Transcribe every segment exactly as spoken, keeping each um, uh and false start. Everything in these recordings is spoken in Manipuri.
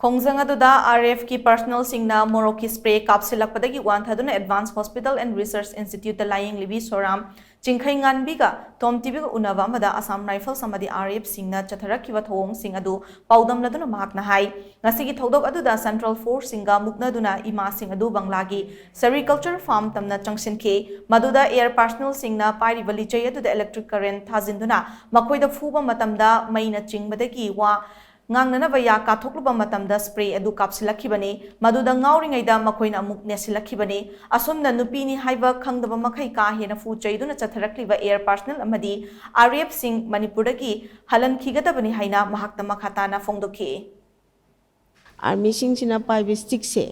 ꯈꯣꯡꯖꯪ ꯑꯗꯨꯗ RAF ꯀꯤ personnel ꯁꯤꯡꯅ ꯃꯣꯔꯣꯛꯀꯤ spray ꯀꯥꯞꯁꯤꯜꯂꯛꯄꯗꯒꯤ ꯋꯥꯟꯊꯗꯨꯅ Advanced Hospital and Research Institute ꯇ ꯂꯥꯌꯦꯡꯂꯤꯕꯤ ꯁꯣꯔꯥꯝ ꯆꯤꯡꯈꯩꯉꯥꯟꯕꯤꯒ ꯇꯣꯝꯇꯤꯕꯤꯒ ꯎꯅꯕ ꯑꯃꯗ Assam Rifles ꯑꯃꯗꯤ RAF ꯁꯤꯡꯅ ꯆꯠꯊꯔꯛꯈꯤꯕ ꯊꯧꯑꯣꯡꯁꯤꯡ ꯑꯗꯨ ꯄꯥꯎꯗꯝꯂꯗꯨꯅ ꯃꯍꯥꯛꯅ ꯍꯥꯏ, ꯉꯁꯤꯒꯤ ꯊꯧꯗꯣꯛ ꯑꯗꯨꯗ Central Force ꯁꯤꯡꯒ ꯃꯨꯛꯅꯗꯨꯅ ꯏꯃꯥꯁꯤꯡ ꯑꯗꯨ ꯕꯪꯂꯥꯒꯤ sericulture farm ꯇꯝꯅ ꯆꯪꯁꯤꯟꯈꯤ꯫ ꯃꯗꯨꯗ air personnel ꯁꯤꯡꯅ ꯄꯥꯏꯔꯤꯕ ꯂꯤꯆꯩ ꯑꯗꯨꯗ electric current ꯊꯥꯖꯤꯟꯗꯨꯅ ꯃꯈꯣꯏꯗ ꯐꯨꯕ ꯃꯇꯝꯗ ꯃꯩꯅ ꯆꯤꯡꯕꯗꯒꯤ ꯋꯥ ꯉꯥꯡꯅꯅꯕ ꯌꯥ ꯀꯥꯊꯣꯛꯂꯨꯕ ꯃꯇꯝꯗ spray ꯑꯗꯨ ꯀꯥꯞꯁꯤꯜꯂꯛꯈꯤꯕꯅꯤ꯫ ꯃꯗꯨꯗ ꯉꯥꯎꯔꯤꯉꯩꯗ ꯃꯈꯣꯏꯅ ꯑꯃꯨꯛ ꯅꯦꯠꯁꯤꯜꯂꯛꯈꯤꯕꯅꯤ꯫ ꯑꯁꯨꯝꯅ ꯅꯨꯄꯤꯅꯤ ꯍꯥꯏꯕ ꯈꯪꯗꯕ ꯃꯈꯩ ꯀꯥ ꯍꯦꯟꯅ ꯐꯨ ꯆꯩꯗꯨꯅ ꯆꯠꯊꯔꯛꯂꯤꯕ air personnel ꯑꯃꯗꯤ RAF ꯁꯤꯡ ꯃꯅꯤꯄꯨꯔꯗꯒꯤ ꯍꯜꯍꯟꯈꯤꯒꯗꯕꯅꯤ ꯍꯥꯏꯅ ꯃꯍꯥꯛꯇ ꯃꯈꯥ ꯇꯥꯅ ꯐꯣꯡꯗꯣꯛꯈꯤ꯫ ꯑꯥꯔꯃꯤꯁꯤꯡꯁꯤꯅ ꯄꯥꯏꯕ ꯏꯁꯇꯤꯛꯁꯦ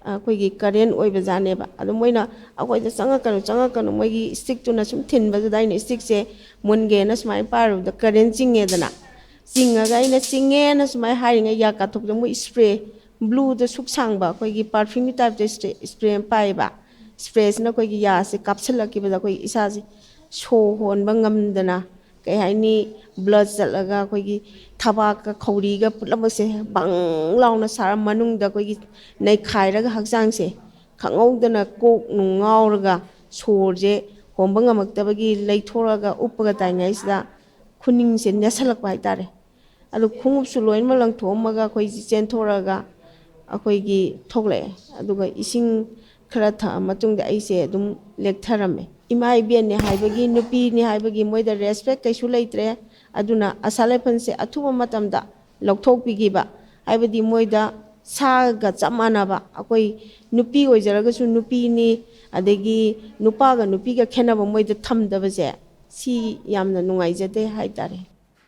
ꯑꯩꯈꯣꯏꯒꯤ ꯀꯔꯦꯟ ꯑꯣꯏꯕꯖꯥꯠꯅꯦꯕ꯫ ꯑꯗꯨ ꯃꯣꯏꯅ ꯑꯩꯈꯣꯏꯗ "ꯆꯪꯉꯛꯀꯅꯨ, ꯆꯪꯉꯛꯀꯅꯨ", ꯃꯣꯏꯒꯤ ꯏꯁꯇꯤꯛꯇꯨꯅ ꯁꯨꯝ ꯊꯤꯟꯕꯗꯨꯗ ꯑꯩꯅ ꯏꯁꯇꯤꯛꯁꯦ ꯃꯨꯟꯒꯦꯅ ꯁꯨꯃꯥꯏꯅ ꯄꯥꯏꯔꯨꯕꯗ ꯀꯔꯦꯟ ꯆꯤꯡꯉꯦꯗꯅ꯫ ꯆꯤꯡꯉꯒ ꯑꯩꯅ "ꯆꯤꯡꯉꯦꯅ" ꯁꯨꯃꯥꯏꯅ ꯍꯥꯏꯔꯤꯉꯩ ꯌꯥ ꯀꯥꯊꯣꯛꯄꯗ ꯃꯣꯏ spray, blue ꯗ ꯁꯨꯛ ꯁꯥꯡꯕ ꯑꯩꯈꯣꯏꯒꯤ perfume ꯒꯤ type ꯇ spray ꯑꯃ ꯄꯥꯏꯌꯦꯕ꯫ Spray ꯁꯤꯅ ꯑꯩꯈꯣꯏꯒꯤ ꯌꯥꯁꯦ ꯀꯥꯞꯁꯤꯜꯂꯛꯈꯤꯕꯗ ꯑꯩꯈꯣꯏ ꯏꯁꯥꯁꯦ ꯁꯣ ꯍꯣꯟꯕ ꯉꯝꯗꯅ, ꯀꯩ ꯍꯥꯏꯅꯤ, blood ꯆꯠꯂꯒ ꯑꯩꯈꯣꯏꯒꯤ ꯊꯕꯥꯛꯀ ꯈꯧꯔꯤꯒ ꯄꯨꯝꯅꯃꯛꯁꯦ ꯕꯪ ꯂꯥꯎꯅ ꯁꯥꯔ ꯃꯅꯨꯡꯗ ꯑꯩꯈꯣꯏꯒꯤ ꯅꯩꯈꯥꯏꯔꯒ ꯍꯛꯆꯥꯡꯁꯦ ꯈꯪꯍꯧꯗꯅ ꯀꯣꯛ ꯅꯨꯡ ꯉꯥꯎꯔꯒ ꯁꯣꯔꯁꯦ ꯍꯣꯟꯕ ꯉꯝꯃꯛꯇꯕꯒꯤ ꯂꯩꯊꯣꯔꯛꯑꯒ ꯎꯞꯄꯒ ꯇꯥꯏꯉꯩꯁꯤꯗ ꯈꯨꯅꯤꯡꯁꯦ ꯅꯦꯠꯁꯜꯂꯛꯄ ꯍꯥꯏꯇꯥꯔꯦ꯫ ꯑꯗꯨ ꯈꯣꯡꯎꯞꯁꯨ ꯂꯣꯏꯅꯃꯛ ꯂꯪꯊꯣꯛꯑꯝꯃꯒ ꯑꯩꯈꯣꯏꯁꯦ ꯆꯦꯟꯊꯣꯔꯛꯑꯒ ꯑꯩꯈꯣꯏꯒꯤ ꯊꯣꯛꯂꯛꯑꯦ꯫ ꯑꯗꯨꯒ ꯏꯁꯤꯡ ꯈꯔ ꯊꯛꯑ ꯃꯇꯨꯡꯗ ꯑꯩꯁꯦ ꯑꯗꯨꯝ ꯂꯦꯛꯊꯔꯝꯃꯦ꯫ ꯏꯃꯥ ꯏꯕꯦꯟꯅꯦ ꯍꯥꯏꯕꯒꯤ, ꯅꯨꯄꯤꯅꯦ ꯍꯥꯏꯕꯒꯤ ꯃꯣꯏꯗ respect ꯀꯩꯁꯨ ꯂꯩꯇ꯭ꯔꯦ꯫ ꯑꯗꯨꯅ ꯑꯁꯥ ꯂꯩꯐꯟꯁꯦ ꯑꯊꯨꯕ ꯃꯇꯝꯗ ꯂꯧꯊꯣꯛꯄꯤꯈꯤꯕ, ꯍꯥꯏꯕꯗꯤ ꯃꯣꯏꯗ ꯁꯥꯒ ꯆꯞ ꯃꯥꯟꯅꯕ, ꯑꯩꯈꯣꯏ ꯅꯨꯄꯤ ꯑꯣꯏꯖꯔꯒꯁꯨ ꯅꯨꯄꯤꯅꯤ, ꯑꯗꯒꯤ ꯅꯨꯄꯥꯒ ꯅꯨꯄꯤꯒ ꯈꯦꯠꯅꯕ ꯃꯣꯏꯗ ꯊꯝꯗꯕꯁꯦ, ꯁꯤ ꯌꯥꯝꯅ ꯅꯨꯡꯉꯥꯏꯖꯗꯦ ꯍꯥꯏꯇꯥꯔꯦ꯫